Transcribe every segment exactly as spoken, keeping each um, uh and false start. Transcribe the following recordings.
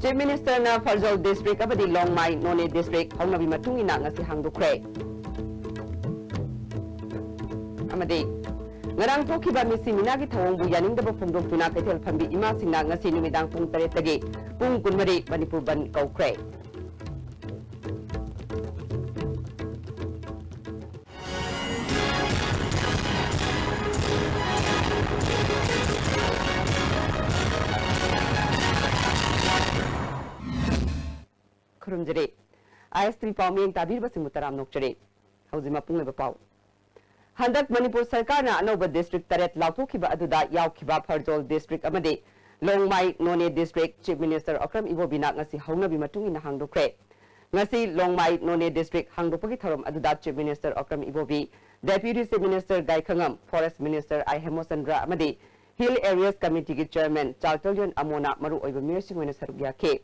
Chief Minister ꯅ ꯐꯔꯖꯣꯜ district ꯑꯃꯗꯤ ꯂꯣꯡꯃꯥꯏ ꯅꯣꯅꯦ district ꯍꯧꯅꯕꯤ ꯃꯇꯨꯡ ꯏꯟꯅ ꯉꯁꯤ ꯍꯥꯡꯗꯣꯛꯈ꯭ꯔꯦ꯫ ꯑꯃꯗꯤ ꯉꯔꯥꯡ ꯊꯣꯛꯈꯤꯕ ꯃꯤꯁꯤ ꯃꯤꯅꯥꯒꯤ ꯊꯧꯑꯣꯡꯕꯨ ꯌꯥꯅꯤꯡꯗꯕ ꯐꯣꯡꯗꯣꯛꯇꯨꯅ ꯀꯩꯊꯦꯜ ꯐꯝꯕꯤ ꯏꯃꯥꯁꯤꯡꯅ ꯉꯁꯤ ꯅꯨꯃꯤꯗꯥꯡ ꯄꯨꯡ ꯇꯔꯦꯠꯇꯒꯤ ꯄꯨꯡ ꯀꯨꯟꯃꯔꯤ ꯃꯅꯤꯄꯨꯔ ꯕꯟ ꯀꯧꯈ꯭ꯔꯦ꯫ ꯈꯨꯔꯨꯝꯖꯔꯤ꯫ ꯑꯥꯏ ꯑꯦꯁ ꯇꯤ ꯚꯤ ꯄꯥꯎ ꯃꯤꯠꯌꯦꯡ ꯇꯥꯕꯤꯔꯤꯕꯁꯤꯡꯕꯨ ꯇꯔꯥꯝꯅ ꯑꯣꯛꯆꯔꯤ꯫ ꯍꯧꯖꯤꯛ ꯃꯄꯨꯡ ꯑꯣꯏꯕ ꯄꯥꯎ꯫ ꯍꯟꯗꯛ ꯃꯅꯤꯄꯨꯔ ꯁꯔꯀꯥꯔꯅ ꯑꯅꯧꯕ district ꯇꯔꯦꯠ ꯂꯥꯎꯊꯣꯛꯈꯤꯕ ꯑꯗꯨꯗ ꯌꯥꯎꯈꯤꯕ ꯐꯔꯖꯣꯜ district ꯑꯃꯗꯤ ꯂꯣꯡꯃꯥꯏ ꯅꯣꯅꯦ district Chief Minister ꯑꯣꯀ꯭ꯔꯝ ꯏꯕꯣꯕꯤꯅ ꯉꯁꯤ ꯍꯧꯅꯕꯤ ꯃꯇꯨꯡ ꯏꯟꯅ ꯍꯥꯡꯗꯣꯛꯈ꯭ꯔꯦ꯫ ꯉꯁꯤ ꯂꯣꯡꯃꯥꯏ ꯅꯣꯅꯦ district ꯍꯥꯡꯗꯣꯛꯄꯒꯤ ꯊꯧꯔꯝ ꯑꯗꯨꯗ Chief Minister ꯑꯣꯀ꯭ꯔꯝ ꯏꯕꯣꯕꯤ, Deputy Chief Minister ꯒꯥꯏꯈꯉꯝ, Forest Minister ꯑꯥꯏ ꯍꯦꯃꯣꯆꯟꯗ꯭ꯔ ꯑꯃꯗꯤ Hill Areas Committeeꯒꯤ Chairman ꯆꯥꯔꯇꯔꯂꯤꯌꯣꯟ ꯑꯃꯣꯅ ꯃꯔꯨꯑꯣꯏꯕ ꯃꯤꯑꯣꯏꯁꯤꯡ ꯑꯣꯏꯅ ꯁꯔꯨꯛ ꯌꯥꯈꯤ꯫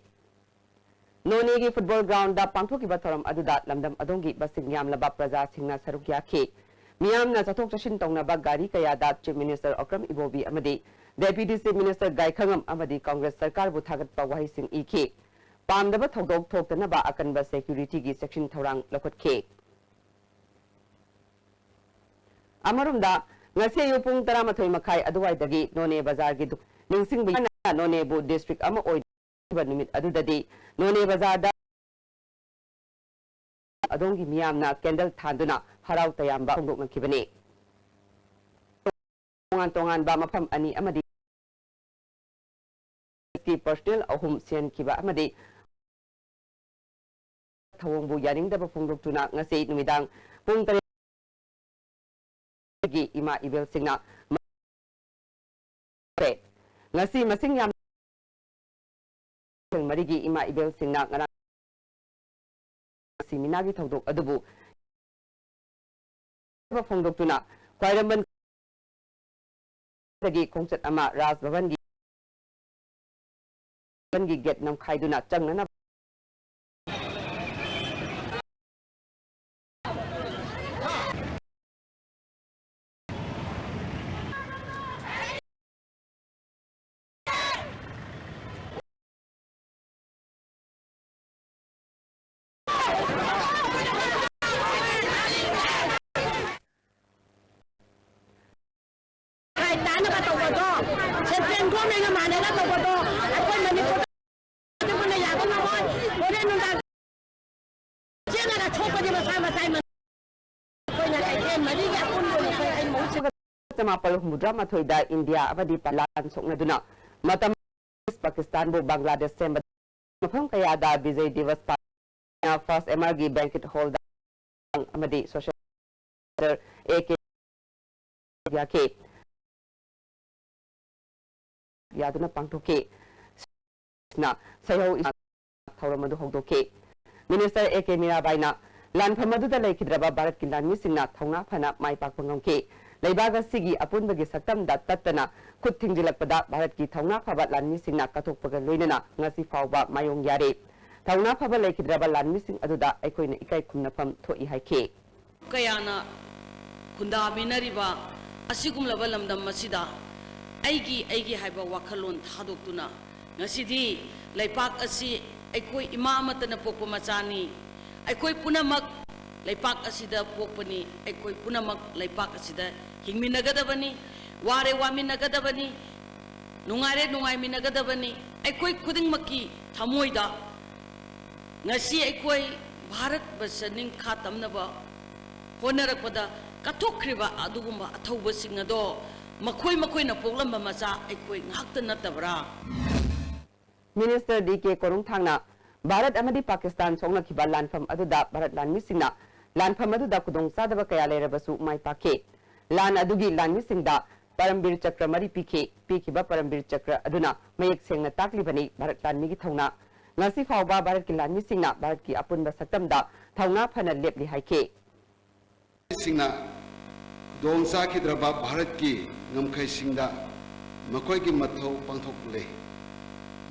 ꯅꯣꯅꯦꯒꯤ football groundꯗ ꯄꯥꯡꯊꯣꯛꯈꯤꯕ ꯊꯧꯔꯝ ꯑꯗꯨꯗ ꯂꯝꯗꯝ ꯑꯗꯣꯝꯒꯤ ꯃꯁꯤꯡ ꯌꯥꯝꯂꯕ ꯄ꯭ꯔꯖꯥꯁꯤꯡꯅ ꯁꯔꯨꯛ ꯌꯥꯈꯤ꯫ ꯃꯤꯌꯥꯝꯅ ꯆꯠꯊꯣꯛ ꯆꯠꯁꯤꯟ ꯇꯧꯅꯕ ꯒꯥꯔꯤ ꯀꯌꯥꯗ Chief Minister ꯑꯣꯀ꯭ꯔꯝ ꯏꯕꯣꯕꯤ ꯑꯃꯗꯤ Deputy Chief Minister ꯒꯥꯏꯈꯉꯝ ꯑꯃꯗꯤ Congress ꯁꯔꯀꯥꯔꯕꯨ ꯊꯥꯒꯠꯄ ꯋꯥꯍꯩꯁꯤꯡ ꯏꯈꯤ꯫ ꯄꯥꯝꯗꯕ ꯊꯧꯗꯣꯛ ꯊꯣꯛꯇꯅꯕ ꯑꯀꯟꯕ securityꯒꯤ ꯆꯦꯛꯁꯤꯟ ꯊꯧꯔꯥꯡ ꯂꯧꯈꯠꯈꯤ꯫ ꯑꯃꯔꯣꯝꯗ, ꯉꯁꯤ ꯑꯌꯨꯛ ꯄꯨꯡ ꯇꯔꯥꯃꯥꯊꯣꯏ ꯃꯈꯥꯏ ꯑꯗꯨꯋꯥꯏꯗꯒꯤ ꯅꯣꯅꯦ ꯕꯖꯥꯔꯒꯤ ꯗꯨ-, ꯅꯤꯡꯁꯤꯡꯕ ꯌꯥꯅ ꯅꯣꯅꯦꯕꯨ district ꯑꯃ ꯑꯣꯏ ꯅꯨꯃꯤꯠ ꯑꯗꯨꯗꯗꯤ ꯅꯣꯅꯦ ꯕꯖꯥꯔꯗ ꯑꯗꯣꯝꯒꯤ ꯃꯤꯌꯥꯝꯅ candle ꯊꯥꯟꯗꯨꯅ ꯍꯔꯥꯎ ꯇꯌꯥꯝꯕ ꯐꯣꯡꯗꯣꯛꯅꯈꯤꯕꯅꯤ꯫ ꯇꯣꯉꯥꯟ ꯇꯣꯉꯥꯟꯕ ꯃꯐꯝ ꯑꯅꯤ ꯑꯃꯗꯤ personnel ꯑꯍꯨꯝ ꯁꯤꯍꯟꯈꯤꯕ ꯑꯃꯗꯤ ꯊꯧꯑꯣꯡꯕꯨ ꯌꯥꯅꯤꯡꯗꯕ ꯐꯣꯡꯗꯣꯛꯇꯨꯅ ꯉꯁꯤ ꯅꯨꯃꯤꯗꯥꯡ ꯄꯨꯡ ꯇꯔꯦꯠ ꯒꯤ ꯏꯃꯥ ꯏꯕꯦꯜꯁꯤꯡꯅ ꯉꯁꯤ ꯃꯁꯤꯡ ꯌꯥꯝ ꯃꯔꯤꯒꯤ ꯏꯃꯥ ꯏꯕꯦꯜꯁꯤꯡꯅ ꯉꯔꯥꯡ ꯁꯤꯃꯤꯅꯥꯒꯤ ꯊꯧꯗꯣꯛ ꯑꯗꯨꯕꯨ ꯐꯣꯡꯗꯣꯛꯇꯨꯅ ꯈ꯭ꯋꯥꯏꯔꯝꯕꯟ ꯗꯒꯤ ꯈꯣꯡꯆꯠ ꯑꯃ ꯔꯥꯖ ꯚꯕꯟꯒꯤ ꯒꯦꯠ ꯅꯝꯈꯥꯏꯗꯨꯅ ꯆꯪꯅꯅꯕ ꯑꯩꯅ ꯃꯥꯟꯅꯅ ꯇꯧꯕꯗꯣ ꯑꯩꯈꯣꯏ ꯃꯅꯤꯄꯨꯔꯗ ꯌꯥꯕ ꯉꯝꯃꯣꯏ꯫ ꯍꯣꯔꯦꯟ ꯅꯨꯡꯗꯥꯡ ꯆꯦꯜꯂꯒ ꯊꯣꯛꯄꯗꯤ ꯃꯁꯥ ꯃꯁꯥ ꯑꯩꯈꯣꯏꯅ ꯀꯩꯊꯦꯜ ꯃꯔꯤꯒꯤ ꯑꯄꯨꯟꯕ ꯑꯣꯏꯅ ꯑꯩꯈꯣꯏ ꯑꯩ ꯃꯍꯨꯠ ꯁꯤꯟꯒꯠ ꯆꯃꯥꯄꯜ ꯍꯨꯝꯐꯨꯇꯔꯥ ꯃꯥꯊꯣꯏꯗ ꯏꯟꯗꯤꯌꯥ ꯑꯃꯗꯤ ꯂꯥꯟ ꯁꯣꯛꯅꯗꯨꯅ ꯃꯇꯝ ꯄꯥꯀꯤꯁꯇꯥꯟꯕꯨ ꯕꯪꯒ꯭ꯂꯥꯗꯦꯁ ꯁꯦꯝꯕ ꯃꯐꯝ ꯀꯌꯥꯗ ꯕꯤꯖꯩ ꯗꯤꯋꯁ ꯄꯥ-, ꯐꯥꯔꯁ ꯑꯦꯝ ꯑꯥꯔꯒꯤ ꯕꯦꯡꯀꯦꯠ ꯍꯣꯜꯗ ꯑꯃꯗꯤ ꯁꯣꯁꯤꯌꯦꯜ ꯋꯥꯔꯀꯔ ꯑꯦ ꯀꯦ ꯌꯥꯈꯤ꯫ ꯌꯥꯗꯨꯅ ꯄꯥꯡꯊꯣꯛꯈꯤ꯫ ꯅ ꯁꯩꯍꯧ ꯊꯧꯔꯝ ꯑꯗꯨ ꯍꯧꯗꯣꯛꯈꯤ꯫ ꯃꯤꯅꯤꯁꯇꯔ ꯑꯦ ꯀꯦ ꯃꯤꯔꯥꯕꯥꯏꯅ ꯂꯥꯟꯐꯝ ꯑꯗꯨꯗ ꯂꯩꯈꯤꯗ꯭ꯔꯕ ꯚꯥꯔꯠꯀꯤ ꯂꯥꯟꯃꯤꯁꯤꯡꯅ ꯊꯧꯅꯥ ꯐꯅ ꯃꯥꯏ ꯄꯥꯛꯄ ꯉꯝꯈꯤ꯫ ꯂꯩꯕꯥꯛ ꯑꯁꯤꯒꯤ ꯑꯄꯨꯟꯕꯒꯤ ꯁꯛꯇꯝꯗ ꯇꯠꯇꯅ ꯈꯨꯠ ꯊꯤꯡꯖꯤꯜꯂꯛꯄꯗ ꯚꯥꯔꯠꯀꯤ ꯊꯧꯅꯥ ꯐꯕ ꯂꯥꯟꯃꯤꯁꯤꯡꯅ ꯀꯠꯊꯣꯛꯄꯒ ꯂꯣꯏꯅꯅ ꯉꯁꯤ ꯐꯥꯎꯕ ꯃꯥꯌꯣꯡ ꯌꯥꯔꯤ꯫ ꯊꯧꯅꯥ ꯐꯕ ꯂꯩꯈꯤꯗ꯭ꯔꯕ ꯂꯥꯟꯃꯤꯁꯤꯡ ꯑꯗꯨꯗ ꯑꯩꯈꯣꯏꯅ ꯏꯀꯥꯏ ꯈꯨꯝꯅꯐꯝ ꯊꯣꯛꯏ ꯍꯥꯏꯈꯤ꯫ ꯀꯌꯥꯅ ꯈꯨꯟꯗꯥꯃꯤꯟꯅꯔꯤꯕ ꯑꯁꯤꯒꯨꯝꯂꯕ ꯂꯝꯗꯝ ꯑꯁꯤꯗ ꯑꯩꯒꯤ, ꯑꯩꯒꯤ ꯍꯥꯏꯕ ꯋꯥꯈꯜꯂꯣꯟ ꯊꯥꯗꯣꯛꯇꯨꯅ ꯉꯁꯤꯗꯤ ꯂꯩꯄꯥꯛ ꯑꯁꯤ ꯑꯩꯈꯣꯏ ꯏꯃꯥ ꯑꯃꯠꯇꯅ ꯄꯣꯛꯄ ꯃꯆꯥꯅꯤ, ꯑꯩꯈꯣꯏ ꯄꯨꯝꯅꯃꯛ ꯂꯩꯄꯥꯛ ꯑꯁꯤꯗ ꯄꯣꯛꯄꯅꯤ, ꯑꯩꯈꯣꯏ ꯄꯨꯝꯅꯃꯛ ꯂꯩꯄꯥꯛ ꯑꯁꯤꯗ ꯍꯤꯡꯃꯤꯟꯅꯒꯗꯕꯅꯤ, ꯋꯥꯔꯦ ꯋꯥꯃꯤꯟꯅꯒꯗꯕꯅꯤ, ꯅꯨꯡꯉꯥꯏꯔꯦ ꯅꯨꯡꯉꯥꯏꯃꯤꯟꯅꯒꯗꯕꯅꯤ꯫ ꯑꯩꯈꯣꯏ ꯈꯨꯗꯤꯡꯃꯛꯀꯤ ꯊꯃꯣꯏꯗ ꯉꯁꯤ ꯑꯩꯈꯣꯏ ꯚꯥꯔꯠ ꯕꯔꯁ ꯅꯤꯡꯈꯥ ꯇꯝꯅꯕ ꯍꯣꯠꯅꯔꯛꯄꯗ ꯀꯠꯊꯣꯛꯈ꯭ꯔꯤꯕ ꯑꯗꯨꯒꯨꯝꯕ ꯑꯊꯧꯕꯁꯤꯡ ꯑꯗꯣ ꯃꯈꯣꯏ ꯃꯈꯣꯏꯅ ꯄꯣꯛꯂꯝꯕ ꯃꯆꯥ ꯑꯩꯈꯣꯏ ꯉꯥꯛꯇ ꯅꯠꯇꯕ꯭ꯔꯥ? ꯃꯤꯅꯤꯁꯇꯔ ꯗꯤ ꯀꯦ ꯀꯣꯔꯨꯡꯊꯥꯡꯅ ꯚꯥꯔꯠ ꯑꯃꯗꯤ ꯄꯥꯀꯤꯁꯇꯥꯟ ꯁꯣꯛꯅꯈꯤꯕ ꯂꯥꯟꯐꯝ ꯑꯗꯨꯗ ꯚꯥꯔꯠ ꯂꯥꯟꯃꯤꯁꯤꯡꯅ ꯂꯥꯟꯐꯝ ꯑꯗꯨꯗ ꯈꯨꯗꯣꯡꯆꯥꯗꯕ ꯀꯌꯥ ꯂꯩꯔꯕꯁꯨ ꯃꯥꯏ ꯄꯥꯛꯈꯤ꯫ ꯂꯥꯟ ꯑꯗꯨꯒꯤ ꯂꯥꯟꯃꯤꯁꯤꯡꯗ ꯄꯔꯝꯕꯤꯔ ꯆꯀ꯭ꯔ ꯃꯔꯤ ꯄꯤꯈꯤ꯫ ꯄꯤꯈꯤꯕ ꯄꯔꯝꯕꯤꯔ ꯆꯀ꯭ꯔ ꯑꯗꯨꯅ ꯃꯌꯦꯛ ꯁꯦꯡꯅ ꯇꯥꯛꯂꯤꯕꯅꯤ ꯚꯥꯔꯠ ꯂꯥꯟꯃꯤꯒꯤ ꯊꯧꯅꯥ꯫ ꯉꯁꯤ ꯐꯥꯎꯕ ꯚꯥꯔꯠꯀꯤ ꯂꯥꯟꯃꯤꯁꯤꯡꯅ ꯚꯥꯔꯠꯀꯤ ꯑꯄꯨꯟꯕ ꯁꯛꯇꯝꯗ ꯊꯧꯅꯥ ꯐꯅ ꯂꯦꯞꯂꯤ ꯍꯥꯏꯈꯤ꯫ ꯁꯤꯡꯅ ꯈꯨꯗꯣꯡ ꯆꯥꯈꯤꯗ꯭ꯔꯕ ꯚꯥꯔꯠꯀꯤ ꯉꯝꯈꯩꯁꯤꯡꯗ ꯃꯈꯣꯏꯒꯤ ꯃꯊꯧ ꯄꯥꯡꯊꯣꯛꯂꯦ꯫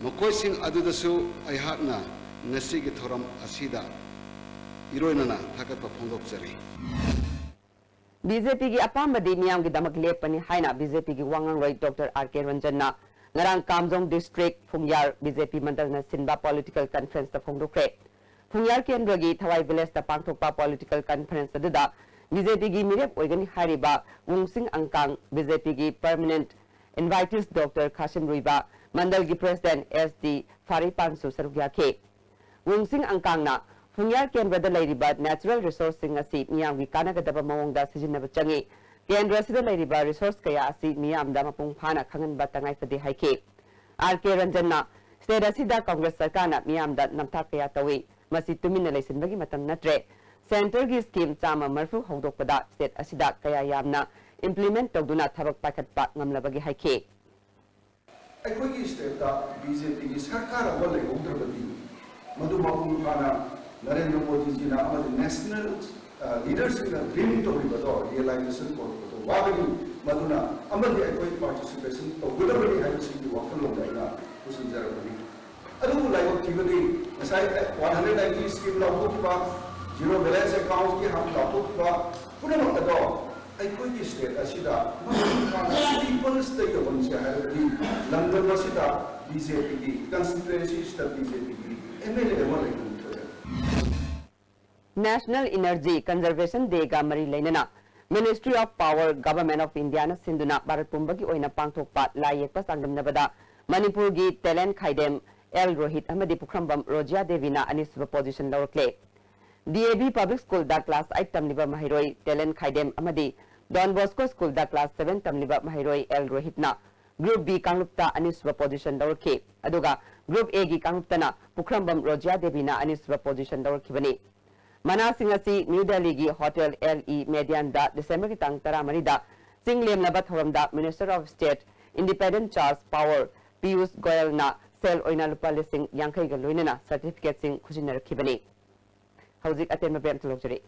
ꯃꯈꯣꯏꯁꯤꯡ ꯑꯗꯨꯗꯁꯨ ꯑꯩꯍꯥꯛꯅ ꯉꯁꯤꯒꯤ ꯊꯧꯔꯝ ꯑꯁꯤꯗ ꯏꯔꯣꯏꯅꯅ ꯊꯥꯒꯠꯄ ꯐꯣꯡꯗꯣꯛꯆꯔꯤ꯫ ꯕꯤ ꯖꯦ ꯄꯤꯒꯤ ꯑꯄꯥꯝꯕꯗꯤ ꯃꯤꯌꯥꯝꯒꯤꯗꯃꯛ ꯂꯦꯞꯄꯅꯤ ꯍꯥꯏꯅ ꯕꯤ ꯖꯦ ꯄꯤꯒꯤ ꯋꯥ ꯉꯥꯡꯂꯣꯏ ꯗꯣꯛꯇꯔ ꯑꯥꯔ ꯀꯦ ꯔꯟꯖꯟꯅ ꯉꯔꯥꯡ ꯀꯥꯝꯖꯣꯡ ꯗꯤꯁꯇ꯭ꯔꯤꯛ ꯐꯨꯡꯌꯥꯔ ꯕꯤ ꯖꯦ ꯄꯤ ꯃꯟꯗꯜꯅ ꯁꯤꯟꯕ ꯄꯣꯂꯤꯇꯤꯀꯦꯜ ꯀꯟꯐꯔꯦꯟꯁꯇ ꯐꯣꯡꯗꯣꯛꯈ꯭ꯔꯦ꯫ ꯐꯨꯡꯌꯥꯔ ꯀꯦꯟꯗ꯭ꯔꯒꯤ ꯊꯋꯥꯏ ꯚꯤꯂꯦꯖꯇ ꯄꯥꯡꯊꯣꯛꯄ ꯄꯣꯂꯤꯇꯤꯀꯦꯜ ꯀꯟꯐꯔꯦꯟꯁ ꯑꯗꯨꯗ ꯕꯤ ꯖꯦ ꯄꯤꯒꯤ ꯃꯤꯔꯦꯞ ꯑꯣꯏꯒꯅꯤ ꯍꯥꯏꯔꯤꯕ ꯋꯨꯡꯁꯤꯡ ꯑꯪꯀꯥꯡ, ꯕꯤ ꯖꯦ ꯄꯤꯒꯤ permanent Invitees Doctor Khasim Ruiba, ꯃꯟꯗꯜꯒꯤ President S D ꯐꯥꯔꯤꯄꯥꯟꯁꯨ ꯁꯔꯨꯛ ꯌꯥꯈꯤ꯫ ꯋꯨꯡꯁꯤꯡ ꯑꯪꯀꯥꯡꯅ ꯐꯨꯡꯌꯥꯔ ꯀꯦꯟꯗ꯭ꯔꯗ ꯂꯩꯔꯤꯕ natural resourceꯁꯤꯡ ꯑꯁꯤ ꯃꯤꯌꯥꯝꯒꯤ ꯀꯥꯟꯅꯒꯗꯕ ꯃꯑꯣꯡꯗ ꯁꯤꯖꯤꯟꯅꯕ ꯆꯪꯏ꯫ ꯀꯦꯟꯗ꯭ꯔ ꯑꯁꯤꯗ ꯂꯩꯔꯤꯕ resource ꯀꯌꯥ ꯑꯁꯤ ꯃꯤꯌꯥꯝꯗ ꯃꯄꯨꯡ ꯐꯥꯅ ꯈꯪꯍꯟꯕ ꯇꯉꯥꯏꯐꯗꯦ ꯍꯥꯏꯈꯤ꯫ R K ꯔꯟꯖꯟꯅ state ꯑꯁꯤꯗ Congress ꯁꯔꯀꯥꯔꯅ ꯃꯤꯌꯥꯝꯗ ꯅꯝꯊꯥꯛ ꯀꯌꯥ ꯇꯧꯏ꯫ ꯃꯁꯤ ꯇꯨꯃꯤꯟꯅ ꯂꯩꯁꯤꯟꯕꯒꯤ ꯃꯇꯝ ꯅꯠꯇ꯭ꯔꯦ꯫ Centreꯒꯤ scheme ꯆꯥꯝꯃ ꯃꯔꯤꯐꯨ ꯍꯧꯗꯣꯛꯄꯗ state ꯑꯁꯤꯗ ꯀꯌꯥ ꯌꯥꯝꯅ implement ꯇꯧꯗꯨꯅ ꯊꯕꯛ ꯄꯥꯏꯈꯠꯄ ꯉꯝꯂꯕꯒꯦ ꯍꯥꯏꯈꯤ꯫ ꯑꯩꯈꯣꯏꯒꯤ stateꯇ BJPꯒꯤ ꯁꯔꯀꯥꯔ ꯑꯃ ꯂꯩꯍꯧꯗ꯭ꯔꯕꯗꯤ ꯃꯗꯨ ꯃꯄꯨꯡ ꯐꯥꯅ ꯅꯔꯦꯟꯗ꯭ꯔ ꯃꯣꯗꯤꯖꯤꯅ ꯑꯃꯗꯤ national, ꯑ, leaderꯁꯤꯡꯅ dream ꯇꯧꯔꯤꯕꯗꯣ realization ꯑꯣꯏꯔꯛꯄꯗꯣ ꯋꯥꯒꯅꯤ꯫ ꯃꯗꯨꯅ ꯑꯃꯗꯤ ꯑꯩꯈꯣꯏ participation ꯇꯧꯒꯗꯕꯅꯤ ꯍꯥꯏꯕꯁꯤꯒꯤ ꯋꯥꯈꯜꯂꯣꯟꯗ ꯑꯩꯅ ꯄꯨꯁꯤꯟꯖꯔꯛꯄꯅꯤ꯫ ꯑꯗꯨꯕꯨ ꯂꯥꯏꯕꯛ ꯊꯤꯕꯗꯤ ꯉꯁꯥꯏ one hundred ninety scheme ꯂꯥꯎꯊꯣꯛꯈꯤꯕ, zero balance accountꯀꯤ ꯍꯥꯟꯅ ꯂꯥꯎꯊꯣꯛꯈꯤꯕ ꯄꯨꯝꯅꯃꯛ ꯑꯗꯣ ꯑꯩꯈꯣꯏꯒꯤ state ꯑꯁꯤꯗ ꯃꯄꯨꯡ ꯐꯥꯅ peopleꯁꯇ ꯌꯧꯍꯟꯁꯦ ꯍꯥꯏꯔꯕꯗꯤ ꯂꯝꯗꯝ ꯑꯁꯤꯗ BJPꯒꯤ constituencyꯁꯤꯗ BJPꯒꯤ MLA ꯑꯃ ꯂꯩꯍꯟꯕ ꯊꯣꯛꯑꯦ꯫ National Energy Conservation Dayꯒ ꯃꯔꯤ ꯂꯩꯅꯅ Ministry of Power, Government of Indiaꯅ ꯁꯤꯟꯗꯨꯅ ꯚꯥꯔꯠ ꯄꯨꯝꯕꯒꯤ ꯑꯣꯏꯅ ꯄꯥꯡꯊꯣꯛꯄ ꯂꯥꯏ ꯌꯦꯛꯄ ꯆꯥꯡꯗꯝꯅꯕꯗ ꯃꯅꯤꯄꯨꯔꯒꯤ talent ꯈꯥꯏꯗꯦꯝ L ꯔꯣꯍꯤꯠ ꯑꯃꯗꯤ ꯄꯨꯈ꯭ꯔꯝꯕꯝ ꯔꯣꯖꯤꯌꯥ ꯗꯦꯕꯤꯅ ꯑꯅꯤꯁꯨꯕ position ꯂꯧꯔꯛꯂꯦ꯫ DAV Public Schoolꯗ class eight ꯇꯝꯂꯤꯕ ꯃꯍꯩꯔꯣꯏ talent ꯈꯥꯏꯗꯦꯝ ꯑꯃꯗꯤ Don Bosco Schoolꯗ class seven ꯇꯝꯂꯤꯕ ꯃꯍꯩꯔꯣꯏ L ꯔꯣꯍꯤꯠꯅ Group B ꯀꯥꯡꯂꯨꯞꯇ ꯑꯅꯤꯁꯨꯕ position ꯂꯧꯔꯛꯈꯤ꯫ ꯑꯗꯨꯒ Group Aꯒꯤ ꯀꯥꯡꯂꯨꯞꯇꯅ ꯄꯨꯈ꯭ꯔꯝꯕꯝ ꯔꯣꯖꯤꯌꯥ ꯗꯦꯕꯤꯅ ꯑꯅꯤꯁꯨꯕ position ꯂꯧꯔꯛꯈꯤꯕꯅꯤ꯫ ꯃꯅꯥꯁꯤꯡ ꯑꯁꯤ ꯅ꯭ꯌꯨ ꯗꯦꯜꯂꯤꯒꯤ Hotel Le Meridionꯗ Decemberꯒꯤ ꯇꯥꯡ ꯇꯔꯥꯃꯔꯤꯗ ꯆꯤꯡ ꯂꯦꯝꯅꯕ ꯊꯧꯔꯝꯗ Minister of State, Independent Charge Power Piyush ꯒꯣꯌꯜꯅ ꯁꯦꯜ ꯑꯣꯏꯅ ꯂꯨꯄꯥ ꯂꯤꯁꯤꯡ ꯌꯥꯡꯈꯩꯒ ꯂꯣꯏꯅꯅ certificateꯁꯤꯡ ꯈꯨꯖꯤꯟꯅꯔꯛꯈꯤꯕꯅꯤ꯫ ꯍꯧꯖꯤꯛ ꯑꯇꯦꯟꯕ break ꯑꯃꯇ ꯂꯧꯖꯔꯤ꯫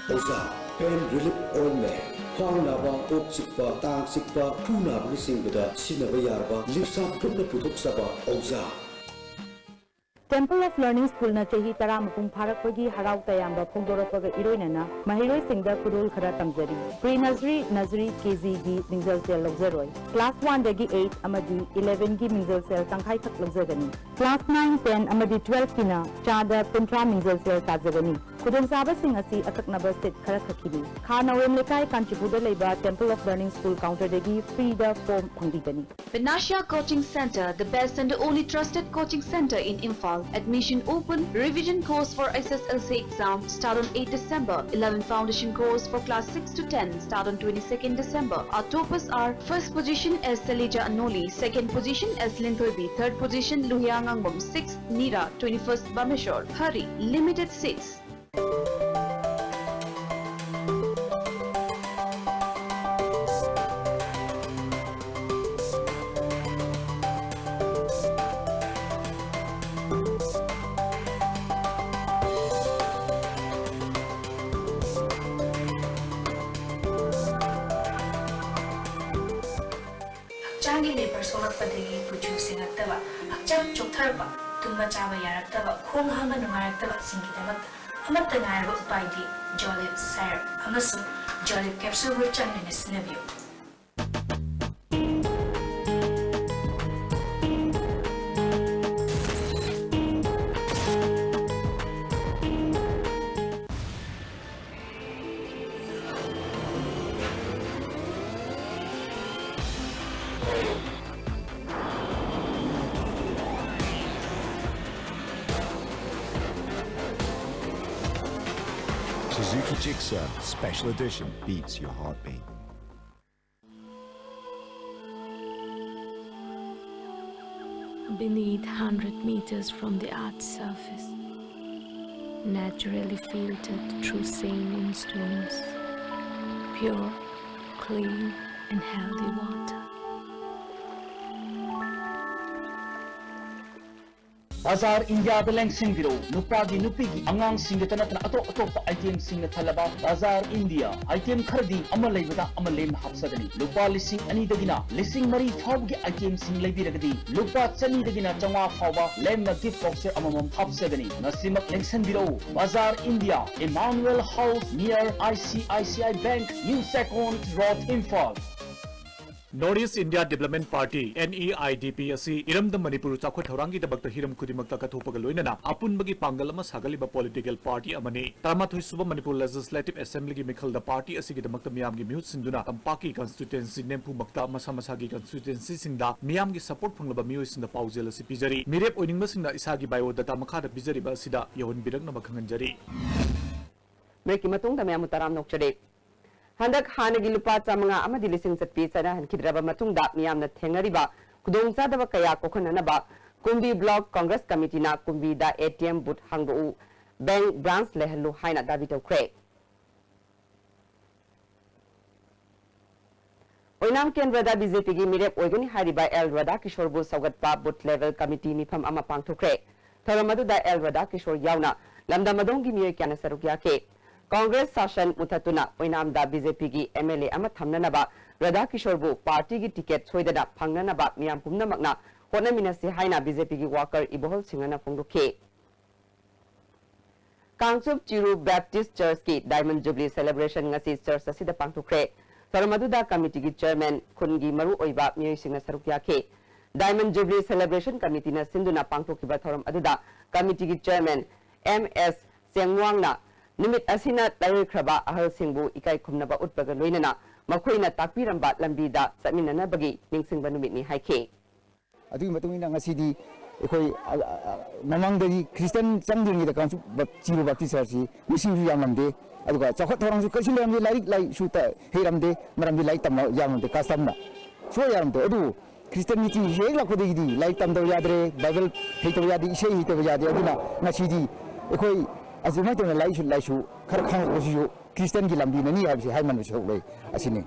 ꯑꯣꯖꯥ, pain relief ointment, ꯈ꯭ꯋꯥꯡ ꯅꯥꯕ, ꯀꯣꯛ ꯆꯤꯛꯄ, ꯇꯥꯡ ꯆꯤꯛꯄ, ꯈꯨ ꯅꯥꯕꯅꯆꯤꯡꯕꯗ ꯁꯤꯖꯤꯟꯅꯕ ꯌꯥꯔꯕ ꯂꯤꯞꯁꯥꯞ ꯒ꯭ꯔꯨꯞꯅ ꯄꯨꯊꯣꯛꯆꯕ ꯑꯣꯖꯥ꯫ Temple of Learning Schoolꯅ ꯆꯍꯤ ꯇꯔꯥ ꯃꯄꯨꯡ ꯐꯥꯔꯛꯄꯒꯤ ꯍꯔꯥꯎ ꯇꯌꯥꯝꯕ ꯐꯣꯡꯗꯣꯔꯛꯄꯒ ꯏꯔꯣꯏꯅꯅ ꯃꯍꯩꯔꯣꯏꯁꯤꯡꯗ ꯈꯨꯗꯣꯜ ꯈꯔ ꯇꯝꯖꯔꯤ꯫ Pre nursery, nursery, KGꯒꯤ ꯃꯤꯡꯖꯦꯜꯁꯦꯜ ꯂꯧꯖꯔꯣꯏ꯫ Class oneꯗꯒꯤ eight ꯑꯃꯗꯤ elevenꯒꯤ ꯃꯤꯡꯖꯦꯜꯁꯦꯜ ꯇꯪꯈꯥꯏꯈꯛ ꯂꯧꯖꯒꯅꯤ꯫ Class nine, ten ꯑꯃꯗꯤ twelveꯀꯤꯅ ꯆꯥꯗ ꯀꯨꯟꯊ꯭ꯔꯥ ꯃꯤꯡꯖꯦꯜꯁꯦꯜ ꯇꯥꯖꯒꯅꯤ꯫ ꯈꯨꯗꯣꯡꯆꯥꯕꯁꯤꯡ ꯑꯁꯤ ꯑꯀꯛꯅꯕ seat ꯈꯔꯈꯛꯀꯤꯅꯤ꯫ ꯈꯥ ꯅꯋꯦꯝ ꯂꯩꯀꯥꯏ, ꯀꯥꯟꯆꯤꯄꯨꯔꯗ ꯂꯩꯕ Temple of Learning School counterꯗꯒꯤ freeꯗ form ꯐꯪꯕꯤꯒꯅꯤ꯫ Vinashya Coaching Centre, the best and the only trusted coaching centre in Imphal. Admission open. Revision course for SSLC exam start on eighth December. Eleven foundation course for class six to ten start on twenty-second December. Our toppers are: first position S Salija Anoli, second position S Linthoibi, third position Luhia Ngangbam, sixth Nira, twenty-first Bameshwar. Hurry, limited seats. ꯍꯛꯆꯥꯡꯒꯤ labour ꯁꯣꯛꯂꯛꯄꯗꯒꯤ ꯀꯨꯆꯨ ꯁꯦꯡꯉꯛꯇꯕ, ꯍꯛꯆꯥꯡ ꯆꯣꯛꯊꯔꯛꯄ, ꯇꯨꯝꯕ ꯆꯥꯕ ꯌꯥꯔꯛꯇꯕ, ꯈꯣꯡ ꯍꯥꯝꯕ ꯅꯨꯡꯉꯥꯏꯔꯛꯇꯕꯁꯤꯡꯒꯤꯗꯃꯛꯇ ꯑꯃꯠꯇ ꯉꯥꯏꯔꯕ ꯎꯄꯥꯏꯗꯤ ꯖꯣꯂꯤꯞ ꯁꯥꯏꯔꯞ ꯑꯃꯁꯨꯡ ꯖꯣꯂꯤꯞ ꯀꯦꯞꯁꯨꯜꯕꯨ ꯆꯥꯡ ꯅꯥꯏꯅ ꯁꯤꯖꯤꯟꯅꯕꯤꯌꯨ꯫ Suzuki Gixxer Special Edition beats your heartbeat. Beneath, hundred meters from the earth's surface, naturally filtered through saline stones, pure, clean, and healthy water. ꯕꯖꯥꯔ ꯏꯟꯗꯤꯌꯥꯗ ꯂꯦꯡꯁꯤꯟꯕꯤꯔꯛꯎ꯫ ꯅꯨꯄꯥꯒꯤ, ꯅꯨꯄꯤꯒꯤ, ꯑꯉꯥꯡꯁꯤꯡꯒꯤꯇ ꯅꯠꯇꯅ ꯑꯇꯣꯞ ꯑꯇꯣꯞꯄ item ꯁꯤꯡꯅ ꯊꯜꯂꯕ ꯕꯖꯥꯔ ꯏꯟꯗꯤꯌꯥ꯫ Item ꯈꯔꯗꯤ ꯑꯃ ꯂꯩꯕꯗ ꯑꯃ ꯂꯦꯝꯅ ꯍꯥꯞꯆꯒꯅꯤ꯫ ꯂꯨꯄꯥ ꯂꯤꯁꯤꯡ ꯑꯅꯤꯗꯒꯤꯅ ꯂꯤꯁꯤꯡ ꯃꯔꯤ ꯐꯥꯎꯕꯒꯤ item ꯁꯤꯡ ꯂꯩꯕꯤꯔꯒꯗꯤ ꯂꯨꯄꯥ ꯆꯅꯤꯗꯒꯤꯅ ꯆꯥꯝꯃꯉꯥ ꯐꯥꯎꯕ ꯂꯦꯝꯅ gift voucher ꯑꯃꯃꯝ ꯍꯥꯞꯆꯒꯅꯤ꯫ ꯉꯁꯤꯃꯛ ꯂꯦꯡꯁꯤꯟꯕꯤꯔꯛꯎ꯫ ꯕꯖꯥꯔ India, Emmanuel House, near I C I C I Bank, New Second Road, Imphal꯫ North East India Development Party, N E I D P, ꯑꯁꯤ ꯏꯔꯝꯗꯝ ꯃꯅꯤꯄꯨꯔ ꯆꯥꯎꯈꯠ ꯊꯧꯔꯥꯡꯒꯤꯗꯃꯛꯇ ꯍꯤꯔꯝ ꯈꯨꯗꯤꯡꯃꯛꯇ ꯀꯠꯊꯣꯛꯄꯒ ꯂꯣꯏꯅꯅ ꯑꯄꯨꯟꯕꯒꯤ ꯄꯥꯡꯒꯜ ꯑꯃ ꯁꯥꯒꯠꯂꯤꯕ political party ꯑꯃꯅꯤ꯫ ꯇꯔꯥꯃꯥꯊꯣꯏ ꯁꯨꯕ ꯃꯅꯤꯄꯨꯔ Legislative Assembly ꯒꯤ ꯃꯤꯈꯜꯗ party ꯑꯁꯤꯒꯤꯗꯃꯛꯇ ꯃꯤꯌꯥꯝꯒꯤ ꯃꯤꯍꯨꯠ ꯁꯤꯟꯗꯨꯅ ꯇꯝꯄꯥꯛꯀꯤ constituency ꯅꯤꯐꯨꯃꯛꯇ ꯃꯁꯥ ꯃꯁꯥꯒꯤ constituency ꯁꯤꯡꯗ ꯃꯤꯌꯥꯝꯒꯤ support ꯐꯪꯂꯕ ꯃꯤꯑꯣꯏꯁꯤꯡꯗ ꯄꯥꯎꯖꯦꯜ ꯑꯁꯤ ꯄꯤꯖꯔꯤ꯫ ꯃꯤꯔꯦꯞ ꯑꯣꯏꯅꯤꯡꯕꯁꯤꯡꯅ ꯏꯁꯥꯒꯤ biodata ꯃꯈꯥꯗ ꯄꯤꯖꯔꯤꯕ ꯑꯁꯤꯗ ꯌꯧꯍꯟꯕꯤꯔꯛꯅꯕ ꯈꯪꯍꯟꯖꯔꯤ꯫ Break ꯀꯤ ꯃꯇꯨꯡꯗ ꯃꯌꯥꯝꯕꯨ ꯇꯔꯥꯝꯅ ꯑꯣꯛꯆꯔꯤ꯫ ꯍꯟꯗꯛ ꯍꯥꯟꯅꯒꯤ ꯂꯨꯄꯥ ꯆꯥꯃꯉꯥ ꯑꯃꯗꯤ ꯂꯤꯁꯤꯡ ꯆꯠꯄꯤ ꯆꯠꯅꯍꯟꯈꯤꯗ꯭ꯔꯕ ꯃꯇꯨꯡꯗ ꯃꯤꯌꯥꯝꯅ ꯊꯦꯡꯅꯔꯤꯕ ꯈꯨꯗꯣꯡꯆꯥꯗꯕ ꯀꯌꯥ ꯀꯣꯛꯍꯟꯅꯅꯕ ꯀꯨꯝꯕꯤ Block Congress Committee ꯅ ꯀꯨꯝꯕꯤꯗ A T M booth ꯍꯥꯡꯗꯣꯛꯎ, bank branch ꯂꯩꯍꯜꯂꯨ ꯍꯥꯏꯅ ꯗꯥꯕꯤ ꯇꯧꯈ꯭ꯔꯦ꯫ ꯑꯣꯏꯅꯥꯝ ꯀꯦꯟꯗ꯭ꯔꯗ B J P ꯒꯤ ꯃꯤꯔꯦꯞ ꯑꯣꯏꯒꯅꯤ ꯍꯥꯏꯔꯤꯕ ꯑꯦꯜ ꯔꯥꯙꯥꯀꯤꯁꯣꯔꯕꯨ ꯁꯧꯒꯠꯄ booth level committee ꯃꯤꯐꯝ ꯑꯃ ꯄꯥꯡꯊꯣꯛꯈ꯭ꯔꯦ꯫ ꯊꯧꯔꯝ ꯑꯗꯨꯗ ꯑꯦꯜ ꯔꯥꯙꯥꯀꯤꯁꯣꯔ ꯌꯥꯎꯅ ꯂꯝꯗꯝ ꯑꯗꯣꯝꯒꯤ ꯃꯤꯑꯣꯏ ꯀꯌꯥꯅ ꯁꯔꯨꯛ ꯌꯥꯈꯤ꯫ ꯀꯣꯡꯒ꯭ꯔꯦꯁ ꯁꯥꯁꯟ ꯃꯨꯊꯠꯇꯨꯅ ꯑꯣꯏꯅꯥꯝꯗ B J P ꯒꯤ M L A ꯑꯃ ꯊꯝꯅꯅꯕ ꯔꯥꯙꯥꯀꯤꯁꯣꯔꯕꯨ party ꯒꯤ ticket ꯁꯣꯏꯗꯅ ꯐꯪꯅꯅꯕ ꯃꯤꯌꯥꯝ ꯄꯨꯝꯅꯃꯛꯅ ꯍꯣꯠꯅꯃꯤꯟꯅꯁꯤ ꯍꯥꯏꯅ B J P ꯒꯤ worker ꯏꯕꯣꯍꯜ ꯁꯤꯡꯍꯅ ꯐꯣꯡꯗꯣꯛꯈꯤ꯫ ꯀꯥꯡꯆꯨꯞ ꯆꯤꯔꯨ Baptist Church ꯀꯤ Diamond Jubilee Celebration ꯉꯁꯤ church ꯑꯁꯤꯗ ꯄꯥꯡꯊꯣꯛꯈ꯭ꯔꯦ꯫ ꯊꯧꯔꯝ ꯑꯗꯨꯗ committee ꯒꯤ chairman, ꯈꯨꯟꯒꯤ ꯃꯔꯨꯑꯣꯏꯕ ꯃꯤꯑꯣꯏꯁꯤꯡꯅ ꯁꯔꯨꯛ ꯌꯥꯈꯤ꯫ Diamond Jubilee Celebration Committee ꯅ ꯁꯤꯟꯗꯨꯅ ꯄꯥꯡꯊꯣꯛꯈꯤꯕ ꯊꯧꯔꯝ ꯑꯗꯨꯗ committee ꯒꯤ chairman M S ꯆꯦꯡꯋꯥꯡꯅ ꯅꯨꯃꯤꯠ ꯑꯁꯤꯅ ꯇꯩꯔꯣꯏꯈ꯭ꯔꯕ ꯑꯍꯜꯁꯤꯡꯕꯨ ꯏꯀꯥꯏ ꯈꯨꯝꯅꯕ ꯎꯠꯄꯒ ꯂꯣꯏꯅꯅ ꯃꯈꯣꯏꯅ ꯇꯥꯛꯄꯤꯔꯝꯕ ꯂꯝꯕꯤꯗ ꯆꯠꯃꯤꯟꯅꯅꯕꯒꯤ ꯅꯤꯡꯁꯤꯡꯕ ꯅꯨꯃꯤꯠꯅꯤ ꯍꯥꯏꯈꯤ꯫ ꯑꯗꯨꯒꯤ ꯃꯇꯨꯡ ꯏꯟꯅ ꯉꯁꯤꯗꯤ ꯑꯩꯈꯣꯏ, ꯑ, ꯑ, ꯑ, ꯃꯃꯥꯡꯗꯗꯤ Christian ꯆꯪꯗ꯭ꯔꯤꯉꯩꯗ ꯀꯥꯡꯆꯨꯞ ꯕꯞ-, ꯆꯤꯔꯨ Baptist Church ꯁꯤ ꯃꯤꯁꯤꯡꯁꯨ ꯌꯥꯝꯂꯝꯗꯦ, ꯑꯗꯨꯒ ꯆꯥꯎꯈꯠ ꯊꯧꯔꯥꯡꯁꯨ ꯀꯔꯤꯁꯨ ꯂꯩꯔꯝꯗꯦ, ꯂꯥꯏꯔꯤꯛ ꯂꯥꯏꯁꯨ ꯇ-, ꯍꯩꯔꯝꯗꯦ, ꯃꯔꯝꯗꯤ ꯂꯥꯏꯔꯤꯛ ꯇꯝꯕ ꯌꯥꯝꯂꯝꯗꯦ, custom ꯅ ꯁꯨꯡꯌꯥ ꯌꯥꯔꯝꯗꯦ꯫ ꯑꯗꯨꯕꯨ Christianity ꯍꯦꯛ ꯂꯥꯛꯄꯗꯒꯤꯗꯤ ꯂꯥꯏꯔꯤꯛ ꯇꯝꯗꯕ ꯌꯥꯗ꯭ꯔꯦ, Bible ꯍꯩꯇꯕ ꯌꯥꯗꯦ, ꯏꯁꯩ ꯍꯩꯇꯕ ꯌꯥꯗꯦ꯫ ꯑꯗꯨꯅ ꯉꯁꯤꯗꯤ ꯑꯩꯈꯣꯏ ꯑꯁꯨꯃꯥꯏꯅ ꯇꯧꯅ ꯂꯥꯏꯔꯤꯛꯁꯨ, ꯂꯥꯏꯁꯨ ꯈꯔ ꯈꯪꯂꯛꯄꯁꯤꯁꯨ Christian ꯒꯤ ꯂꯝꯕꯤꯅꯅꯤ ꯍꯥꯏꯕꯁꯤ ꯍꯥꯏꯃꯟꯕꯁꯨ ꯊꯣꯛꯂꯣꯏ꯫ ꯑꯁꯤꯅꯤ꯫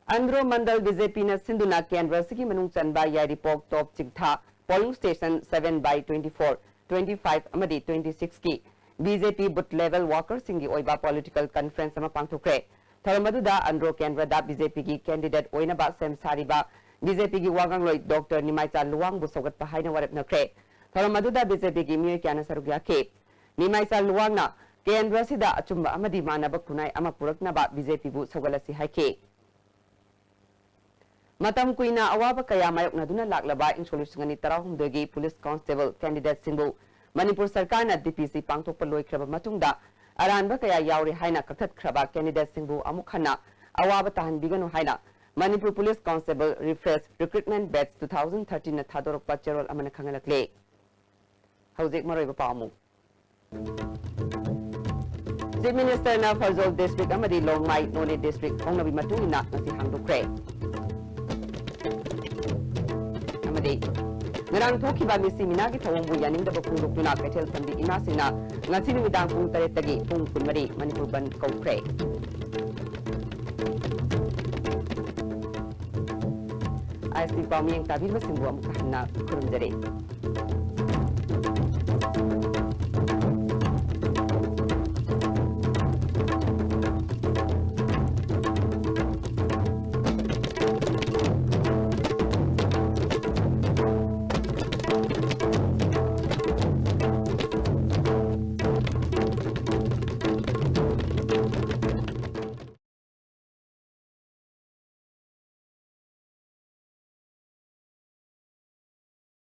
ꯑꯟꯗ꯭ꯔꯣ ꯃꯟꯗꯜ B J P ꯅ ꯁꯤꯟꯗꯨꯅ ꯀꯦꯟꯗ꯭ꯔ ꯑꯁꯤꯒꯤ ꯃꯅꯨꯡ ꯆꯟꯕ ꯌꯥꯏꯔꯤꯄꯣꯛ, ꯇꯣꯞ ꯆꯤꯡꯊꯥ, polling station seven by twenty-four, twenty-five ꯑꯃꯗꯤ twenty-six ꯀꯤ BJP booth level workerꯁꯤꯡꯒꯤ ꯑꯣꯏꯕ political conference ꯑꯃ ꯄꯥꯡꯊꯣꯛꯈ꯭ꯔꯦ꯫ ꯊꯧꯔꯝ ꯑꯗꯨꯗ ꯑꯟꯗ꯭ꯔꯣ ꯀꯦꯟꯗ꯭ꯔꯗ BJPꯒꯤ candidate ꯑꯣꯏꯅꯕ ꯁꯦꯝ ꯁꯥꯔꯤꯕ BJPꯒꯤ ꯋꯥꯉꯥꯡꯂꯣꯏ Doctor ꯅꯤꯃꯥꯏꯆꯥ ꯂꯨꯋꯥꯡꯕꯨ ꯁꯧꯒꯠꯄ ꯍꯥꯏꯅ ꯋꯥꯔꯦꯞꯅꯈ꯭ꯔꯦ꯫ ꯊꯧꯔꯝ ꯑꯗꯨꯗ BJPꯒꯤ ꯃꯤꯑꯣꯏ ꯀꯌꯥꯅ ꯁꯔꯨꯛ ꯌꯥꯈꯤ꯫ ꯅꯤꯃꯥꯏꯆꯥ ꯂꯨꯋꯥꯡꯅ ꯀꯦꯟꯗ꯭ꯔ ꯑꯁꯤꯗ ꯑꯆꯨꯝꯕ ꯑꯃꯗꯤ ꯃꯥꯟꯅꯕ ꯈꯨꯟꯅꯥꯏ ꯑꯃ ꯄꯨꯔꯛꯅꯕ BJPꯕꯨ ꯁꯧꯒꯠꯂꯁꯤ ꯍꯥꯏꯈꯤ꯫ ꯃꯇꯝ ꯀꯨꯏꯅ ꯑꯋꯥꯕ ꯀꯌꯥ ꯃꯥꯌꯣꯛꯅꯗꯨꯅ ꯂꯥꯛꯂꯕ ꯏꯪ ꯁꯣꯛ ꯂꯤꯁꯤꯡ ꯑꯅꯤ ꯇꯔꯥꯍꯨꯝꯗꯣꯏꯒꯤ police constable candidateꯁꯤꯡꯕꯨ ꯃꯅꯤꯄꯨꯔ ꯁꯔꯀꯥꯔꯅ DPC ꯄꯥꯡꯊꯣꯛꯄ ꯂꯣꯏꯈ꯭ꯔꯕ ꯃꯇꯨꯡꯗ ꯑꯔꯥꯟꯕ ꯀꯌꯥ ꯌꯥꯎꯔꯦ ꯍꯥꯏꯅ ꯀꯛꯊꯠꯈ꯭ꯔꯕ candidateꯁꯤꯡꯕꯨ ꯑꯃꯨꯛ ꯍꯟꯅ ꯑꯋꯥꯕ ꯇꯥꯍꯟꯕꯤꯒꯅꯨ ꯍꯥꯏꯅ Manipur police constable refresh recruitment batch two thousand thirteenꯅ ꯊꯥꯗꯣꯔꯛꯄ ꯆꯦꯔꯣꯜ ꯑꯃꯅ ꯈꯪꯍꯜꯂꯛꯂꯦ꯫ ꯍꯧꯖꯤꯛ ꯃꯔꯨꯑꯣꯏꯕ ꯄꯥꯎ ꯑꯃꯨꯛ꯫ Chief Ministerꯅ ꯐꯔꯖꯣꯜ district ꯑꯃꯗꯤ ꯂꯣꯡꯃꯥꯏ ꯅꯣꯅꯦ district ꯍꯧꯅꯕꯤ ꯃꯇꯨꯡ ꯏꯟꯅ ꯉꯁꯤ ꯍꯥꯡꯗꯣꯛꯈ꯭ꯔꯦ꯫ ꯑꯃꯗꯤ ꯉꯔꯥꯡ ꯊꯣꯛꯈꯤꯕ ꯃꯤꯁꯤ ꯃꯤꯅꯥꯒꯤ ꯊꯧꯑꯣꯡꯕꯨ ꯌꯥꯅꯤꯡꯗꯕ ꯐꯣꯡꯗꯣꯛꯇꯨꯅ ꯀꯩꯊꯦꯜ ꯐꯝꯕꯤ ꯏꯃꯥꯁꯤꯡꯅ ꯉꯁꯤ ꯅꯨꯃꯤꯗꯥꯡ ꯄꯨꯡ ꯇꯔꯦꯠꯇꯒꯤ ꯄꯨꯡ ꯀꯨꯟꯃꯔꯤ ꯃꯅꯤꯄꯨꯔ ꯕꯟꯗ ꯀꯧꯈ꯭ꯔꯦ꯫ ISP ꯄꯥꯎꯃꯤꯌꯦꯡ ꯇꯥꯕꯤꯕꯁꯤꯡꯕꯨ ꯑꯃꯨꯛ ꯍꯟꯅ ꯈꯨꯔꯨꯝꯖꯔꯤ꯫